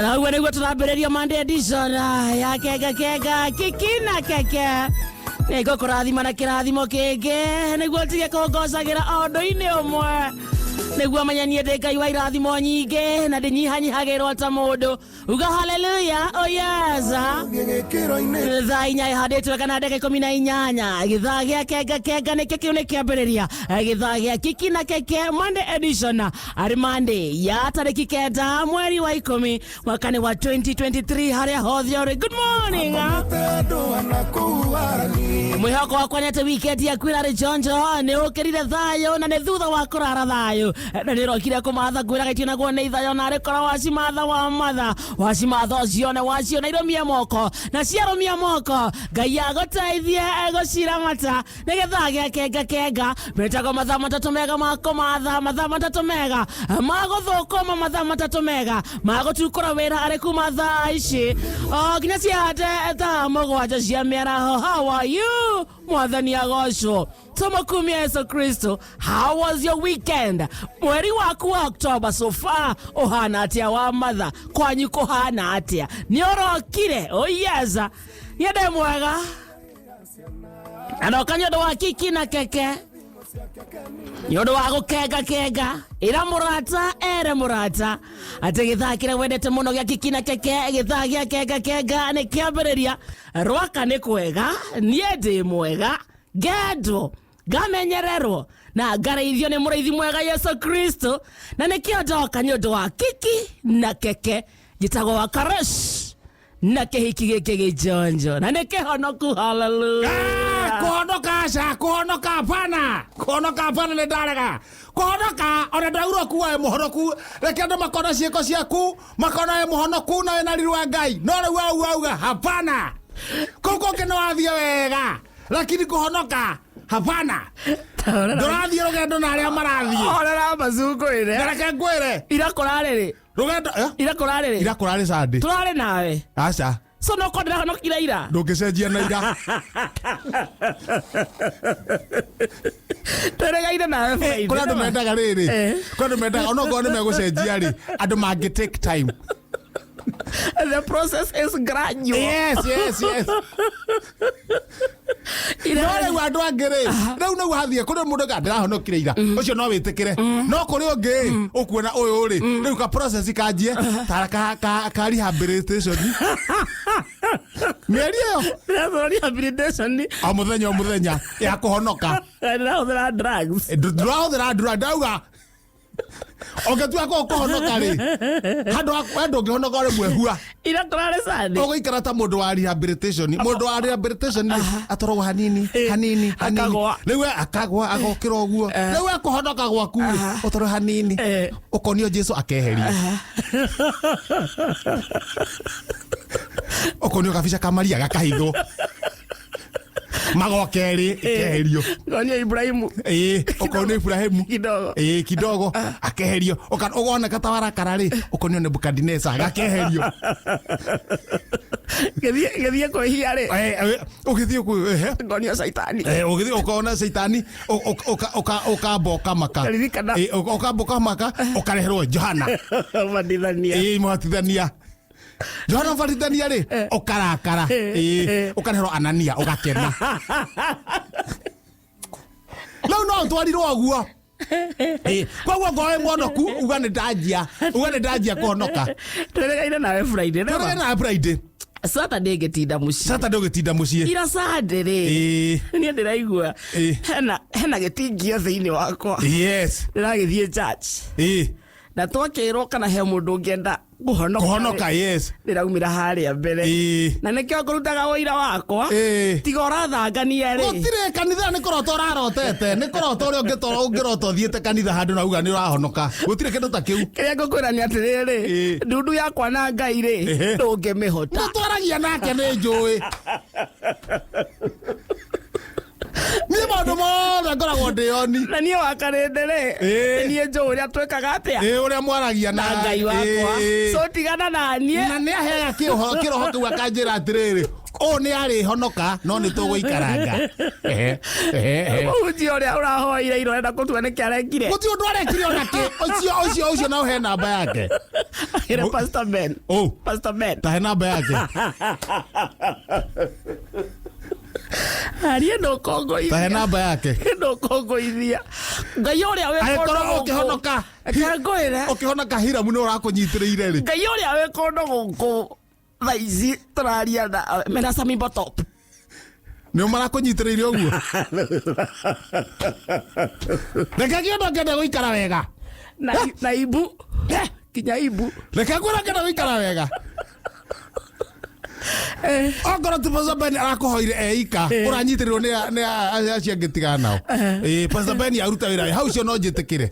Na ũguo nĩguo tũrambĩrĩria Monday edition ya Kenga Kenga Kiki na Keke. Nĩngũkũrathima na kĩrathimo kĩngĩ nĩguo ũtige kũngocagĩra o ũndũ-inĩ ũmwe nĩguo menye niĩ ndĩ Ngai wa irathimo nyingĩ na ndĩnyihanyihagĩrwo ta mũndũ. Uga haleluya, oh yes. Thaa 4 ihandĩtwo kana ndagĩka 18 gĩthaa gĩa Kenga Kenga nĩkĩo kĩu nĩ kĩambĩrĩria gĩthaa gĩa Kiki na Keke Monday edition arĩ Monday ya tarĩki 9 mweri wa 10 mwaka nĩ wa 2023 harĩa hothe ũrĩ. Good morning. Mwĩhoko wakwa nĩ atĩ weekend yaku ĩrarĩ njonjo, nĩ ũkĩrire thayũ na nĩ thutha wa kũrara thayũ na nĩ ũrokire kũmatha ngwĩraga itionagwo nĩ ithayo na arĩ korwo wacimatha wa matha wacimatha ũcione waciona irũmie moko na ciarũmia moko Ngai agũteithie gũciramata. Nĩ gĩthaa gĩa Kenga Kenga metagwo mathaa 3 mega ma kũmatha, mathaa 3 mega ma gũthũkũma, mathaa 3 mega ma gũtukũra wĩra arĩ kuma thaa ici o nginya ciahate thaa 7 cia mĩaraho. How are you? Mwathani agocwo. Tũmũkumia Yesu Kristo. How was your weekend? Mweri waku wa October so far ũhana atĩa wa matha? Kwanyu kũhana atĩa? Nĩ ũrokire? Oh yes. Niĩ ndĩ mwega. Na ndoka nĩ ũndũ wa Kiki na Keke, nĩ ũndũ wa gũkenga kenga. Ĩra mũrata ere mũrata atĩ gĩthaa kĩrĩa wendete mũno gĩa Kiki na Keke, gĩthaa gĩa Kenga Kenga nĩ kĩambĩrĩria. Rwaka nĩ kwega, niĩ ndĩ mwega, ngendwo, ngamenyererwo na ngarĩithio nĩ mũrĩithi mwega Yesu Kristo, na nĩkĩo ndoka nĩ ũndũ wa Kiki na Keke. Njĩtagwo wa Karesh na kĩhiki gĩkĩ gĩnjonjo na nĩ kĩhonoku. Haleluya. Kũhonoka aca, kũhonoka hapana, kũhonoka hapana, nĩ ndarega kũhonoka. Ona ndaurwo kuwa wĩ mũhonoku, reke andũ makona ciĩko ciaku, makona wĩ mũhonoku na wĩna riri wa Ngai. No rĩu wau auga hapana, kũu kũngĩ nĩ wathiĩ wega, lakini kũhonoka hapana, ndũrathiĩ rũgendo na arĩa marathiĩ. Horera macungũrĩre. Na reke ngwĩre. Ira kũrarĩ rĩ? Rũgendo, eh? Ira kũrarĩ rĩ? Ira kũrarĩ Sunday. Tũrarĩ nawe. Aca. So no korwo ndĩrahonokire ira. Ndũngĩcenjia na ira. Twĩrĩgaire nawe Friday. Kũrĩ andũ mendaga rĩrĩ, kũrĩ andũ mendaga onokorwo nĩ megũcenjia rĩ, andũ mangĩ take time. The process is gradual. Yes. No rĩu andũ angĩ rĩ, rĩu nĩguo hathiĩ kũrĩ mũndũ ga ndĩrahonokire ira, ũcio no wĩtĩkĩre. No kũrĩ ũngĩ ũkuona ũyũ rĩ, rĩu ka process kanjie ta ka rehabilitation. Mĩeri ĩyo Ndĩrathora rehabilitation. O mũthenya o mũthenya ya kũhonoka. Ndĩrahũthĩra drugs. Ndũrahũthĩra drugs, ndauga ũngĩtua kũ kũhonoka rĩ, handũ ha we ndũngĩhonoka ũrĩ mwehua. Ira kũrarĩ Sunday. Ũgũikara ta mũndũ wa rehabilitation. Mũndũ wa rehabilitation rĩ, atwaragwo hanini hanini hanini. Akagwa. Rĩu we akagwa agokĩra ũguo. Rĩu we kũhonoka gwaku rĩ, ũtwarwo hanini, ũkonio Jesu akeherio, ũkonio gabica ka Maria gakahithwo magoka erĩ ikeherio. Ngonia Ibrahimu. Ĩĩ, ũkonio Ibrahimu. Kidogo. Ĩĩ, kidogo akeherio. Ũgoneka ta warakara rĩ, ũkonio Nebukadineza gakeherio. Gĩthiĩ kwĩhia rĩ. Ũgĩthiĩ ehe. Ngonia Caitani. Ũgĩthiĩ ũkona Caitani, ũkamba ũkamaka. Ririkana. Ũkamba ũkamaka, ũkareherwo Johana. Batithania. Ĩĩ, mũbatithania, Johana mũbatithania rĩ, ũkarakara. Ĩĩ, ũkareherwo Anania, ũgakena. Rĩu no ũtwarirwo ũguo. Ĩĩ, koguo ngorwo wĩ mũhonoku, uga nĩ ndanjia, uga nĩ ndanjia kũhonoka. Twĩrĩgaire nawe Friday. Twĩrĩgaire nawe Friday. Saturday ngĩtinda mũciĩ. Saturday ũgĩtinda mũciĩ. Ira Sunday rĩ, niĩ ndĩraigua hena gĩtingio thĩinĩ wakwa. Ndĩragĩthiĩ church. Na twakĩrwo kana he mũndũ ũngĩenda kũhonoka. Kũhonoka, yes. Ndĩraumĩra harĩa mbere. Na nĩkĩo ngũrutaga ũira wakwa. Tiga ũrathangania rĩ. Gũtirĩ kanitha, nĩ kũrota ũrarotete, nĩ kũrota ũrĩa ũngĩrota ũthiĩte kanitha handũ na uga nĩ ũrahonoka. Gũtirĩ kĩndũ ta kĩu. Kĩrĩa ngũkwĩra nĩ atĩrĩrĩ, ndundu yakwa na Ngai rĩ, ndũngĩmĩhota. Nĩtwaragia nake nĩ njũĩ. Niĩ maũndũ mothe ngoragwo ndĩoni. Na niĩ wakarĩndĩ rĩ, niĩ njũĩ ũrĩa twĩkaga atĩa. Ĩĩ, ũrĩa mwaragia na Ngai wakwa. So tigana na niĩ. Na nĩ aheaga kĩroho kĩu akanjĩra atĩrĩrĩ, ũũ nĩ arĩhonoka no nĩ tũgũikaranga. Mũhunjia ũrĩa ũrahoire ira ũrenda kũtua nĩkĩ arekire. Gũtirĩ ũndũ arekire ona kĩ. Ũcio ũcio ũcio na ũhe namba yake. Ĩre Pastor Ben. Oh. Pastor Ben. Tahe namba yake. Arie ndũkũngũithia. Tahe namba yake. Ndũkũngũithia. Ngai ũrĩa wĩ Angĩkorwo kũndũ gũkũ. ũkĩhonoka. Reke ngwĩre. Ũkĩhonoka Hiramu nĩ ũrakũnyitĩrĩire rĩ. Ngai ũrĩa wĩ kũndũ gũkũ thaa ici tũraria na mena Sami Botop. Nĩ marakũnyitĩrĩire ũguo. Reke kĩndũ angĩenda gũikara wega. Na ibu. Kinya ibu. Reke ngwĩre angĩenda gũikara wega. Okorwo ti Pastor Ben arakũhoire eika ũranyitĩrĩrwo nĩ acio angĩ tigana nao. Ĩĩ Pastor Ben aruta wĩra hau ũcio no njĩtĩkĩre.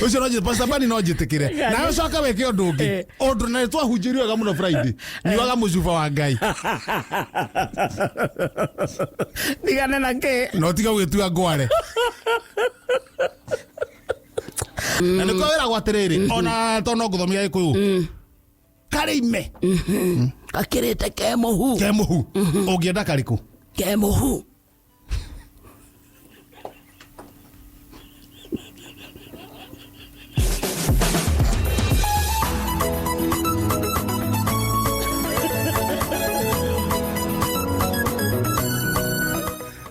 Ũcio no njĩtĩkĩre Pastor Ben no njĩtĩkĩre. Nawe ũcoke wĩke ũndũ ũngĩ. Ũndũ na nĩtwahunjĩirio wega mũno Friday. Nyuaga mũcuba wa Ngai. Ndigane na kĩ. Na ũtige gwĩtua ngware. Na nĩkĩo wĩragwo atĩrĩrĩ ona to no ngũthomia Gĩkũyũ. Karĩ ime Gakĩrĩte ke mũhu. ke mũhu ũngĩenda karĩkũ? Ke mũhu.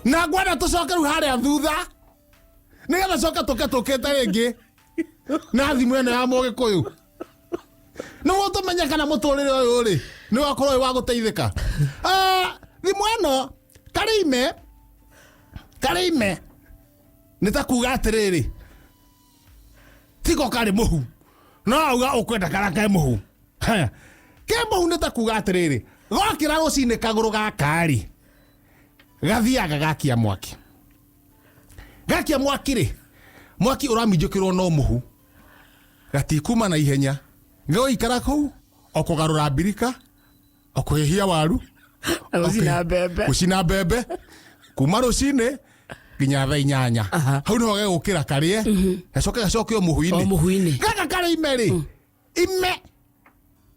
Na ngwenda tũcoke rĩu harĩa thutha nĩgetha coke tũke tũkĩte rĩngĩ na thimũ ĩno ya mũgĩkũyũ nĩguo tũmenye kana mũtũrĩre ũyũ rĩ nĩ wakorwo wĩ wa gũteithĩka. Thimũ ĩno karĩ ime karĩ ime nĩ ta kuga atĩrĩrĩ tiko karĩ mũhu no auga ũkwenda karĩa ke mũhu. Haya, ke mũhu nĩ ta kuga atĩrĩrĩ gokĩra rũcinĩ kagũrũ gaka rĩ gathiaga gakia mwaki. Gakia mwaki rĩ mwaki ũraminjũkĩrwo no mũhu gatikuma na ihenya gagũikara kũu o kũgarũra mbirika o kũhĩhia waru Na gũcina mbembe. gũcina mbembe kuma rũcinĩ nginya thaa inyanya. Hau nĩho gegũkĩra karĩe gacoke gacoke o mũhu-inĩ. O mũhu-inĩ. Gaka karĩ ime rĩ ime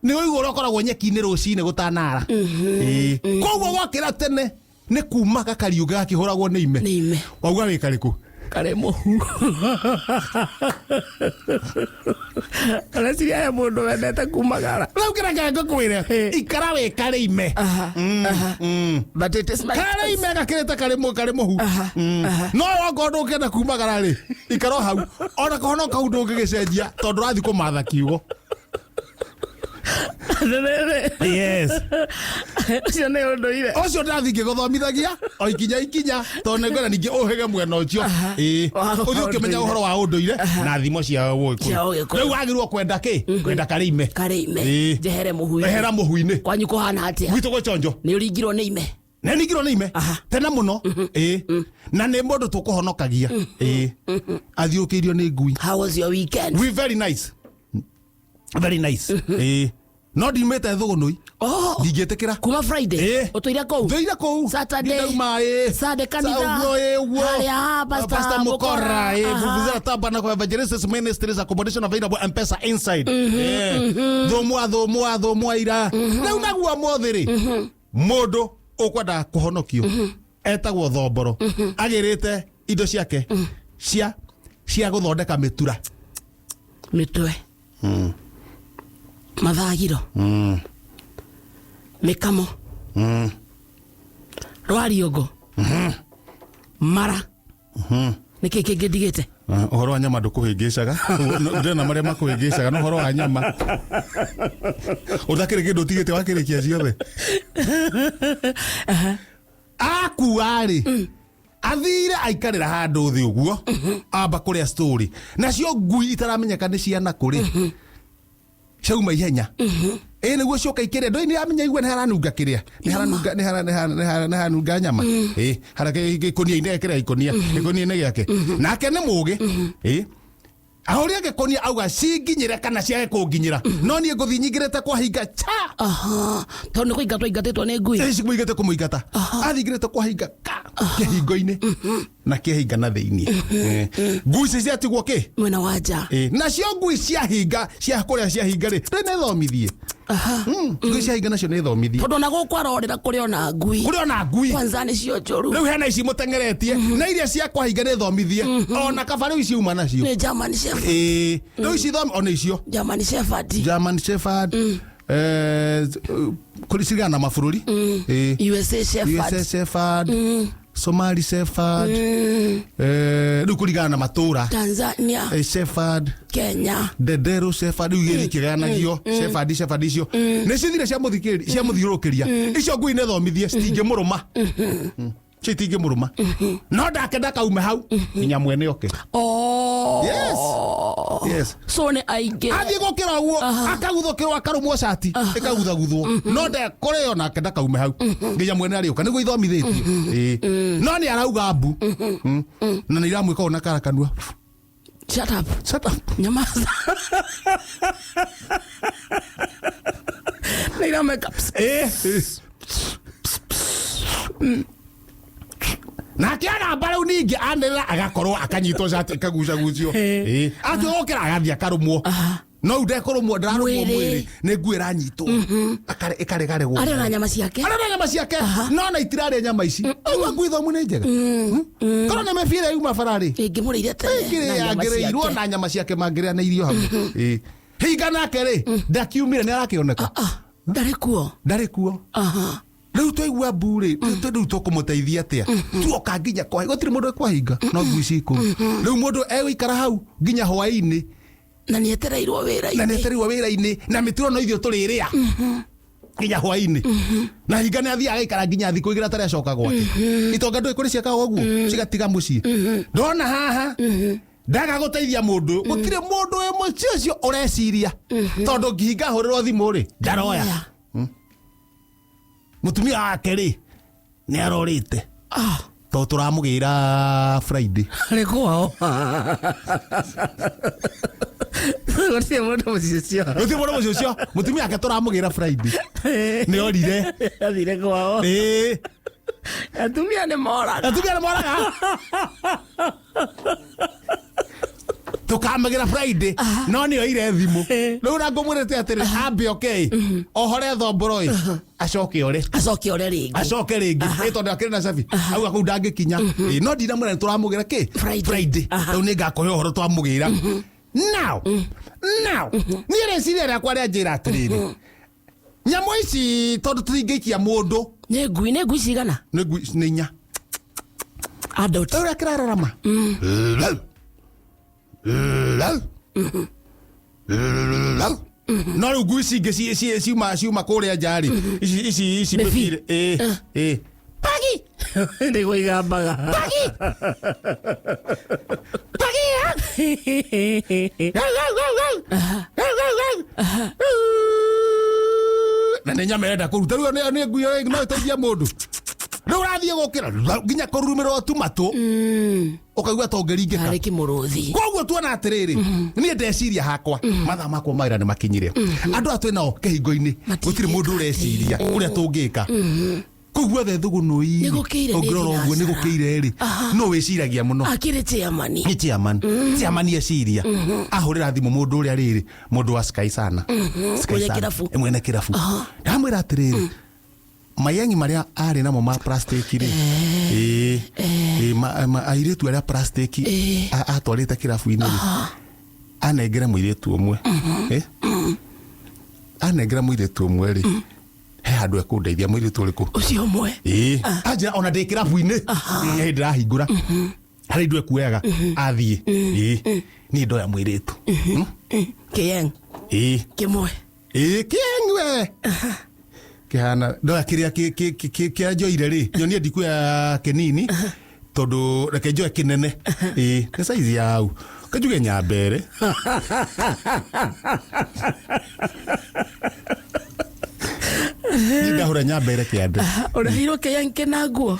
nĩ ũigua ũrĩa ũkoragwo nyeki-inĩ rũcinĩ gũtanara. Ĩĩ. Koguo gwakĩra tene nĩ kuma gakariũnga gakĩhũragwo nĩ ime. Nĩ ime. Wauga wĩ karĩkũ? Karĩ mũhu. Ũreciria he mũndũ wendete kumagara. Rĩu kĩreke ngũkwĩre ikara wĩ karĩ ime. But it is my Karĩ ime gakĩrĩte karĩ mũhu. No okorwo ndũngĩenda kumagara rĩ ikara o hau ona kũhonoka hau ndũngĩgĩcenjia tondũ ũrathiĩ kũmatha kiugo. Yes. Ũcio nĩ ũndũire. Ũcio ndĩrathiĩ ngĩgũthomithagia o ikinya ikinya tondũ nĩngwenda ningĩ ũhĩge mwena ũcio. Ĩĩ. Ũthiĩ ũkĩmenya ũhoro wa ũndũire na thimo cia Cia ũgĩkũyũ. Ũgĩkũyũ. Rĩu wagĩrĩirwo kwenda kĩ? Kwenda karĩ ime. Karĩ ime. Ĩĩ. Njehere mũhu-inĩ. Ehera mũhu-inĩ. Kwanyu kũhana atĩa? Gwitũ gwĩ chonjo. Nĩ ũringirwo nĩ ime. Nĩ ningirwo nĩ ime. Tene mũno. Ĩĩ. Na nĩ mũndũ tũkũhonokagia. Ĩĩ. Athiũkĩirio nĩ ngui. How was your weekend? We very nice. Very nice. Ĩĩ. No ndiumĩte thũgũnũi. Oh. Ndingĩtĩkĩra. Kuma Friday. Ĩĩ. Ũtũire kũu? Thũire kũu. Saturday. Ndauma ĩĩ. Sunday kanitha. Ũguo ĩĩ ũguo. Harĩa ha Pastor Pastor Mukora. Mukora. Ĩĩ. Aha. Vuvuzela Tabernacle Evangelist Ministries accommodation available M-Pesa inside. Ĩĩ. Thũmũa thũmũa thũmũa ira. Rĩu naguo ũmũthĩ rĩ. Mũndũ ũkwenda kũhonokio etagwo Thomboro. Agĩrĩte indo ciake cia cia gũthondeka mĩtura. Mĩtwe. Mathagiro. Mĩkamo. Rwariũngũ. Mara. Nĩkĩ kĩngĩ ndigĩte? Ũhoro wa nyama ndũkũhĩngĩcaga. Ndĩrona marĩa makũhĩngĩcaga no ũhoro wa nyama ũtakĩrĩ kĩndũ ũtigĩte wakĩrĩkia ciothe. Akua rĩ athire aikarĩra handũ thĩ ũguo amba kũrĩa story nacio ngui itaramenyeka nĩ ciana kũrĩ ciauma ihenya. Ĩĩ nĩguo cioka ikĩrĩa ndũĩ nĩ amenya igua nĩ haranunga kĩrĩa nĩ haranunga nĩ hara nĩ hara nĩ hara nĩ haranunga nyama. Ĩĩ hara gĩkũnia-inĩ kĩrĩa ikũnia gĩkũnia-inĩ gĩake nake nĩ mũgĩ. Ĩĩ ahũria gĩkũnia auga cinginyĩre kana ciage kũnginyĩra no niĩ ngũthiĩ nyingĩrĩte kwa hinga cha. Aha. Tondũ nĩ kũingatwo aingatĩtwo nĩ ngui. Ĩĩ cikũmũingate kũmũingata athingĩrĩte kwa hinga ka kĩhingo-inĩ na kĩhinga na thĩinĩ. Ngui ici ciatigwo kĩ? Mwena wa nja. Ĩĩ nacio ngui ciahinga cia kũrĩa ciahinga rĩ ndĩ nĩthomithie. Ngui cia hinga nacio nĩ thomithie. Tondũ ona gũkũ arorĩra kũrĩ ona ngui. Kũrĩ ona ngui. Kwanza nĩcio njũru. Rĩu hena ici mũteng'eretie na iria cia kwahinga nĩ thomithie ona kaba rĩu ici uma nacio. Nĩ German Shepherd. Ĩĩ, rĩu ici thomi ona icio. German Shepherd. German Shepherd, kũrĩ cigana na mabũrũri. Ĩĩ. USA Shepherd. USA Shepherd, Somali Shepherd, rĩu kũringana na matũra. Tanzania. Shepherd, Kenya. Ndendero Shepherd, rĩu igĩrĩ ikĩgayanagio Shepherd, Shepherd icio nĩ cithire cia mũthikĩri cia mũthiũrũrũkĩria icio ngui nĩ thomithie citingĩmũrũma. Icio itingĩmũrũma no ndake ndakaume hau nginya mwene oke. Oh. Yes. Yes. So nĩ aingĩ. Athiĩ gũkĩra ũguo akaguthũkĩrwo akarũmwo cati ĩkaguthagutho no ndekũrĩo nake ndakaume hau nginya mwene arĩũka nĩguo ithomithĩtio. Ĩĩ. No nĩ arauga mbu. Na nĩ iramwĩka ũũ na kara kanua. Shut up. Shut up. Nyamaza. Nĩ irameka. Ĩĩ. Nake agamba rĩu ningĩ anĩrĩra agakorwo akanyitwo cati ĩkagucagucio. Ĩĩ. Atua gũkĩra agathiĩ akarũmwo no rĩu ndekũrũmwo ndararũmwo Mwĩrĩ. mwĩrĩ nĩ nguo ĩranyitwo ĩkaregaregwo. Arĩ ona nyama ciake. Arĩ na nyama ciake no na itirarĩa nyama ici. Ũguo ngui thomu nĩ njega. Korwo nĩ mĩbira yuma bara-rĩ Ĩngĩmũrĩire tene. Na nyama ĩngĩrĩangĩrĩirwo ciake. na nyama ciake mangĩrĩa na irio hamwe. Ĩĩ. Hinga nake rĩ ndakiumire nĩ arakĩoneka. Ah, ndarĩ kuo. Ndarĩ kuo. Aha. Rĩu twaigua mbu rĩ rĩu tũkũmũteithia atĩa tuoka nginya kwa gũtirĩ mũndũ ekwahinga no ngui cikũu rĩu mũndũ egũikara hau nginya hwaĩ-inĩ. Na nĩ etereirwo Na nĩ wĩra-inĩ. etereirwo wĩra-inĩ na mĩturo no ithuĩ tũrĩrĩa nginya hwaĩ-inĩ na hinga nĩ athiaga agaikara nginya thikũ igĩrĩ atarĩ acoka gwake. Itonga ndũĩ kũrĩ ciakaga ũguo cigatiga mũciĩ ndona haha ndaga gũteithia mũndũ gũtirĩ mũndũ wĩ mũciĩ ũcio ũreciria tondũ ngihinga hũrĩrwo thimũ rĩ ndaroya. Mũtumia wake rĩ nĩ arorĩte. Ah. Tondũ tũramũgĩra Friday. Arĩ kwao. Gũtirĩ mũndũ mũciĩ ũcio. Gũtirĩ mũndũ mũciĩ ũcio mũtumia wake tũramũgĩra Friday nĩ orire. Athire kwao. Ĩĩ. Atumia nĩ moraga. Atumia nĩ moraga tũkamagĩra Friday no nĩ oire thimũ rĩu na ngũmwĩrĩte atĩrĩ ambe oke ohore thomboro ĩ acoke ore. Acoke ore rĩngĩ. Acoke rĩngĩ ĩ tondũ akĩrĩ na cabi auga kũu ndangĩkinya. Ĩ, no ndinamwĩra nĩ tũramũgĩra kĩ Friday. Friday. Rĩu nĩ ngakũhe ũhoro twamũgĩra now now niĩ rĩciria rĩakwa rĩanjĩra atĩrĩrĩ nyamũ ici tondũ tũtingĩikia mũndũ. Nĩ ngui nĩ ngui cigana? Nĩ ngui nĩ inya. Adult. Rĩu ũrĩa kĩrararama no rĩu ngui ici ingĩ ciuma ciuma kũrĩa nja rĩ ici ici ici Mĩbira. mĩbira ĩ ĩ pagi. Nĩguo igambaga. Pagi pagi. Na nĩ nyama ĩrenda kũruta rĩu nĩ ngui ĩyo no ĩteithie mũndũ rĩu ũrathiĩ gũkĩra nginya kũrurumĩrwo tu matũ ũkaigua ta ũngĩringĩka. Arĩ kĩmũrũthi. Koguo tuona atĩrĩrĩ niĩ ndeciria hakwa mathaa makwa ma wĩra nĩ makinyire andũ aya twĩ nao kĩhingo-inĩ gũtirĩ mũndũ ũreciria ũrĩa tũngĩka kũu guothe thũgũnũi Nĩ gũkĩire nĩ ũngĩrora ũguo nĩ thinacara. gũkĩire rĩ no wĩciragia mũno. Akĩrĩ chairman. Nĩ chairman chairman eciria ahũrĩra thimũ mũndũ ũrĩa rĩrĩ mũndũ wa Sky sana Sky Mwene Sana. kĩrabu. Eh, mwene kĩrabu ndamwĩra atĩrĩrĩ mayangi marĩa arĩ namo ma plastic rĩ ĩĩ ĩĩ, airĩtu arĩa plastic atwarĩte kĩrabu-inĩ rĩ anengere mũirĩtu ũmwe. Eh? Anengera mũirĩtu ũmwe rĩ he handũ ekũndeithia mũirĩtu ũrĩkũ. Ũcio ũmwe. Ĩĩ anjĩra ona ndĩ kĩrabu-inĩ hĩndĩ ndĩrahingũra harĩ indo ekuoyaga athiĩ ĩĩ niĩ ndoya mũirĩtu. Kĩyeng. Ĩĩ. Kĩmwe. Ĩĩ kĩengwe kĩhana ndoya kĩrĩa kĩrĩa njoire rĩ nyonie ndikuoya kĩnini tondũ reke njoe kĩnene ĩĩ nĩ saizi yau kanjuge nyambere niĩ ndahũra nyambere kĩande. Ũreheirwo kĩyeng kĩna nguo.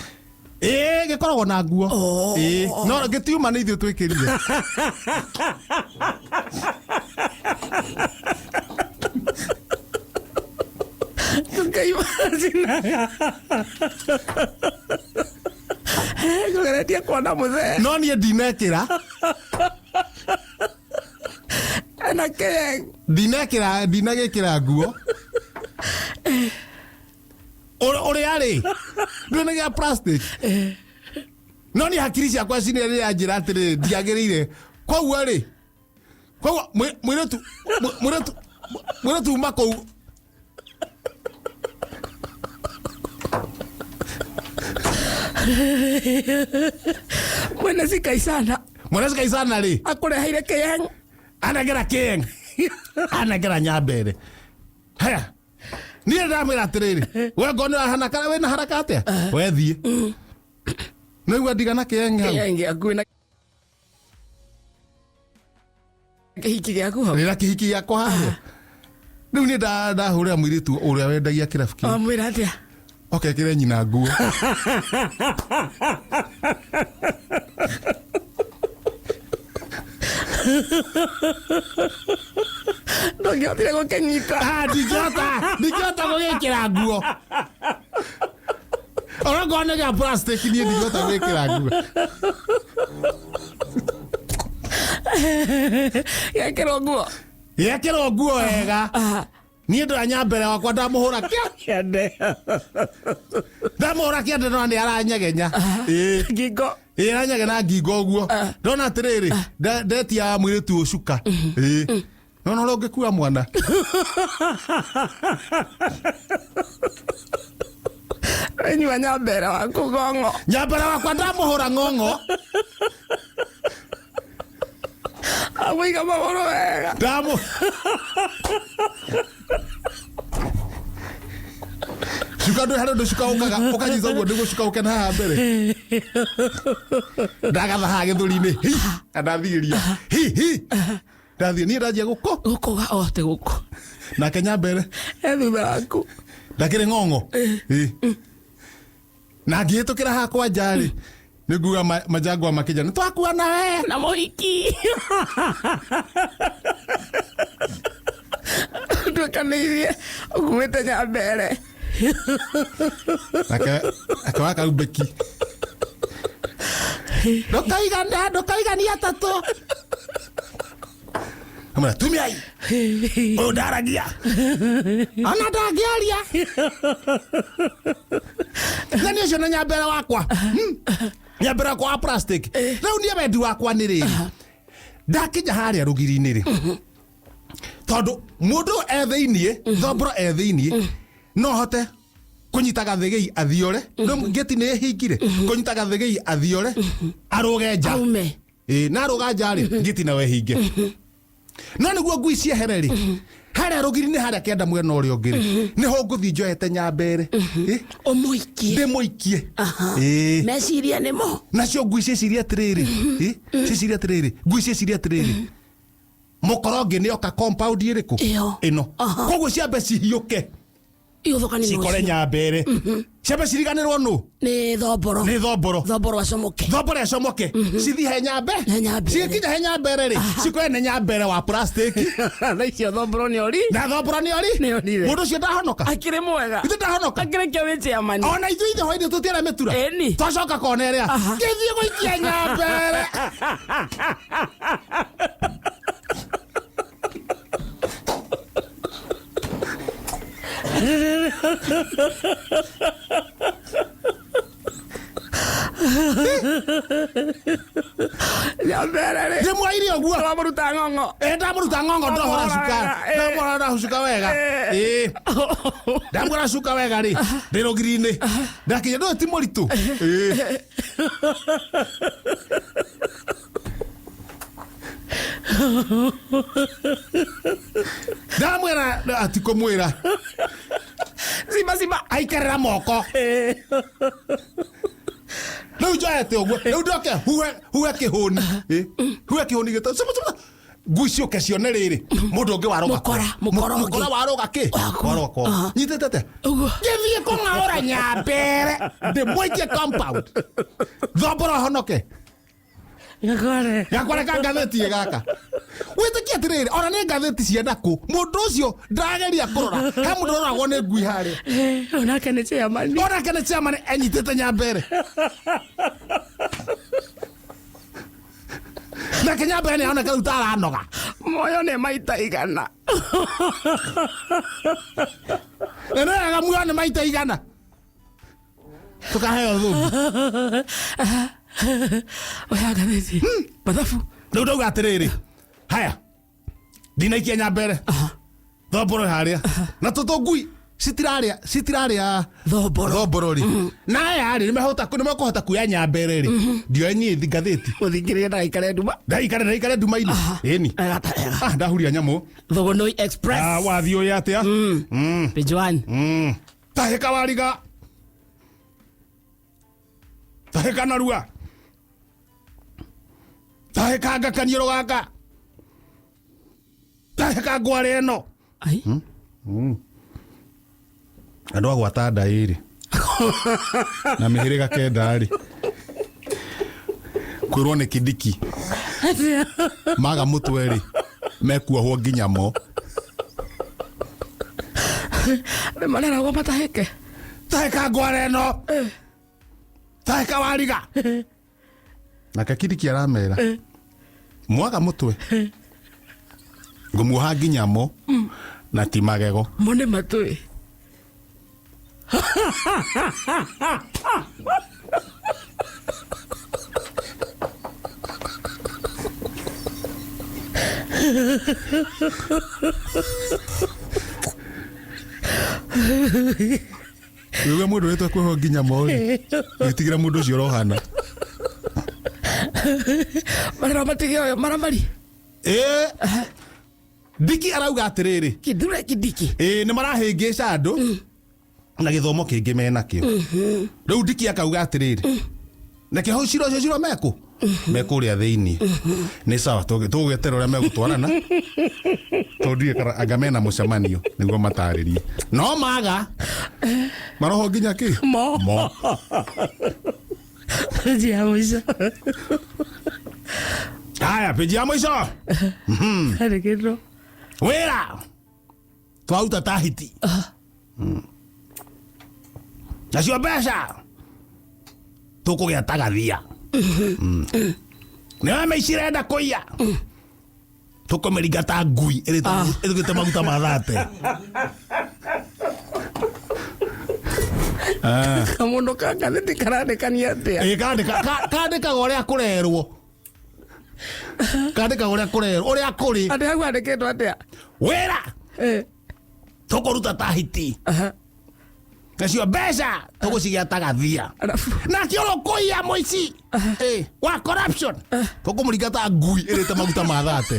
Ĩĩ gĩkoragwo na nguo. Oh. Ĩĩ no gĩtiuma nĩ ithuĩ twĩkĩrire. Ngai macinaga. Ngũgeretie kuona mũthee. No niĩ ndinekĩra. Ena kĩyeng. Ndinekĩra ndinagĩkĩra nguo. Ũrĩa rĩ ndũĩ nĩ gĩa plastic no niĩ hakiri ciakwa cinĩ rĩrĩa njĩra atĩrĩrĩ ndiagĩrĩire koguo rĩ koguo mũirĩtu mũirĩtu mũirĩtu uma kũu. Mwene cikaicana. Mwene cikaicana rĩ akũreheire kĩeng. Anengera kĩeng, anengera nyambere. Haya, niĩ ndamwĩra atĩrĩrĩ, we ngoo nĩ ũrahana kana wĩna haraka atĩa, we thiĩ nĩguo ndigana kĩeng hau. Kĩeng gĩaku na kĩhiki gĩaku hau. Rĩra kĩhiki gĩakwa haha rĩu niĩ ndahũrĩra mũirĩtu ũrĩa wendagia kĩrabu kĩu. Wamwĩra atĩa? Okekĩre nyina nguo. Ndũngĩhotire gũkĩnyita? Ah, ndingĩhota gũgĩkĩra nguo onakorwo nĩ gĩa plastic, niĩ ndingĩhota gwĩkĩra nguo. Gekĩrwo nguo. Gekĩrwo nguo wega. Niĩ ndĩra mbere wakwa ndamũhũra kĩa kĩande. Ndamũhũra kĩande no nĩ aranyegenya. Ĩĩ. Ngingo. Ĩĩ, aranyegenya ngingo ũguo. Ndona atĩrĩrĩ, ndetia mũirĩtu ũcuka. Ĩĩ, nona ũrĩa ũngĩkua mwana. Nyua nyambere waku ng'ong'o. Nyambere wakwa ndamũhũra ng'ong'o. Amũiga magũrũ wega. Ndamu cuka ndå harä å ndå cuka å kaga ũkanyita ũguo nĩguo cuka ũke na haha mbere ndagatha haha gĩthũri-inĩ hi na ndathigĩria hi hi ndathiĩ niĩ ndanjia gũkũ. Gũkũga ote gũkũ. Nake nyambere e thutha waku. Ndakĩrĩ ng'ong'o. Ĩ. Na ngĩhĩtũkĩra hakwa nja-rĩ, nĩ nguga majangwa makĩnja nĩ twakua nawe na mũhiki nduĩkanĩirie ũkuĩte nyambere. Nake ake wakaumbĩki ndũkaigana ndũkaigania atatũ. Amwĩra tumiai ũyũ ndaragia ona ndangĩaria na niĩ ũcio nĩ nyambere wakwa. Nyambere wakwa wa plastic. Rĩu niĩ wendi wakwa nĩ rĩrĩ, ndakinya harĩa rũgiri-inĩ rĩ, tondũ mũndũ e thĩiniĩ, thomboro e thĩiniĩ, no hote kũnyita gathĩgĩi athiore. Rĩu ngĩti nĩ ĩhingire, kũnyita gathĩgĩi athiore arũge nja. Aume. Ĩ, na arũga nja rĩ, ngĩti nawe hinge no nĩguo ngui ciehere rĩ, harĩa rũgiri-inĩ harĩa kĩanda mwena ũrĩa ũngĩ rĩ, nĩho ngũthiĩ njoete nyambere. Ĩ, ũmũikie. Ndĩmũikie. Ĩ. Meciria nĩmo. Nacio ngui ciĩcirie atĩrĩrĩ, ĩ, ciĩcirie atĩrĩrĩ, ngui ciĩcirie atĩrĩrĩ, mũkoro ũngĩ nĩ oka compound ĩrĩkũ? Ĩyo. Ĩno. Koguo ciambe cihiũke iũthũkani cikore nyambere, ciambe ciriganĩrwo nũ? Nĩ thomboro. Nĩ thomboro. Thomboro acomoke. Thomboro ĩcomoke cithiĩ he nyambe. He nyambere. Cikinya he nyambere rĩ, cikore nĩ nyambere wa plastic. Na icio thomboro nĩ ori. Na thomboro nĩ ori. Nĩ orire. Mũndũ ũcio ndahonoka. Akĩrĩ mwega. Ithe ndahonoka. Akĩrĩ kĩo wĩ chairman. Ona ithuĩ ithe hwainĩ tũtiara mĩtura. Ĩni. Twacoka kona ĩrĩa ngĩthiĩ gũikia nyambere. Nyambere rĩ Ndĩmwaire ũguo. Wamũruta ng'ong'o. Ĩ, ndamũruta ng'ong'o, ndohora cuka. Eh. Ndamũhora cuka wega. Ĩ, ndamũhora cuka wega rĩ, ndĩ rũgiri-inĩ ndakinya ndũĩ ti mũritũ. Ĩ. Ndamwĩra atikũmwĩra. Cimba cimba. Aikarĩra moko rĩu njoete ũguo, rĩu ndoke huhe huhe kĩhũni. Ĩ, huhe kĩhũni gĩta cuma cuma ngui ciũke cione rĩrĩ mũndũ ũngĩ warũga. Mũkora, mũkora ũngĩ. Mũkora warũga kĩ? Waku. Warũga kwa nyitĩte atĩa? Ũguo. Ngĩthiĩ kũng'aũra nyambere ndĩmũikie compound thombora honoke. Gakware. Gakware ka ngathĩti ĩ gaka wĩtĩkie atĩrĩrĩ, ona nĩ ngathĩti cia ndakũ mũndũ ũcio ndageria kũrora he mũndũ ũroragwo nĩ ngui harĩa. Onake nĩ chairman. Onake nĩ chairman enyitĩte nyambere nake nyambere nĩ aroneka rĩu ta aranoga. Moyo nĩ maita 100. Na nĩ wega muoyo nĩ maita 100. Tukaheo thumbi. Oya ngathĩti mathabu. Rĩu ndauga atĩrĩrĩ, haya, ndinaikia nyambere thomboro harĩa na tũtũ ngui citirarĩa citirarĩa Thomboro. Thomboro rĩ, na aya rĩ, nĩmekũhota kuoya nyambere rĩ, ndioe niĩ ngathĩti. Mũthingĩrĩria ndagaikare nduma. Ndaikare ndaikare nduma-inĩ, ĩni. Wega ta wega. Ah, ndahuria nyamũ. Thogonoi Express. Ah, wathiĩ ũyũ atĩa? Page 1. Tahĩka wariga, tahĩka narua, tahĩka ngakanie rũganga, tahĩka ngware ĩno. Ai. Andũ agwata nda ĩrĩ na mĩhĩrĩga kenda rĩ, kwĩrwo nĩ Kindiki maga mũtwe rĩ, mekuohwo nginya mo. Nĩ mareragwo matahĩke. Tahĩka ngware ĩno, tahĩka wariga. Nake Kindiki aramera mwaga mũtwe ngũmuoha nginya mo na ti magego. Mo nĩ matũĩ. Wĩgue mũndũ wĩtwo kuohwo nginya mo rĩ, wĩtigĩra mũndũ ũcio ũrohana. Mareragwo matige ũyũ maramari. Ĩĩ, Ndiki arauga atĩrĩrĩ. Kithure Kindiki. Ĩĩ, nĩ marahĩngĩca andũ na gĩthomo kĩngĩ menakĩo. Rĩu Ndiki akauga atĩrĩrĩ, nake hau cira ũcio cira mekũ mekũrĩa thĩinĩ nĩ sawa, tũgũgĩetera ũrĩa megũtwarana, tondũ ndiũĩ kana anga mena mũcemanio nĩguo matarĩrie, no maga maroho nginya kĩ. Mo. Mo. Page ya mũico. Haya, peji ya mũico. Andĩkĩtwo. Wĩra twaruta ta hiti. Nacio mbeca tũkũgĩa ta gathia. Nĩwe mĩici ĩrenda kũiya, tũkũmĩringa ta ngui ĩrĩte maguta ma thate. Kamũndũ ka ngathĩti karandĩkania atĩa? Ĩ, kandĩkaga ũrĩa kũrerwo, kandĩkaga ũrĩa kũrerwo, ũrĩa kũrĩ. Andĩ hau andĩkĩtwo atĩa? Wĩra tũkũruta ta hiti, nacio mbeca tũgũcigĩa ta gathia. Arabu. Nake ũrĩa ũkũiya mũici, ĩ, wa corruption, tũkũmũringa ta ngui ĩrĩte maguta ma thate.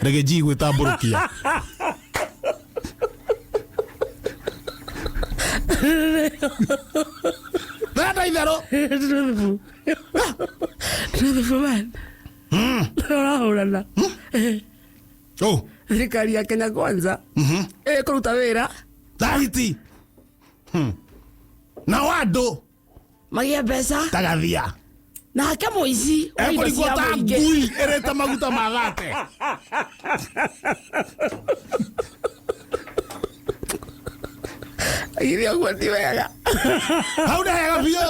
Rege ji gwĩtambũrũkia. Thanda itherũ. Truthful. Truthful man. Ũrahũrana. Oh, Thirikari ya Kenya Kwanza ĩkũruta wĩra ta hiti. Nao andũ magĩe mbeca ta gathia. Nake mũici wa indo Ekũringwo cia ta mũingĩ. ngui ĩrĩte maguta ma thate. Githĩ ũguo ti wega? Hau nĩ hega biũ.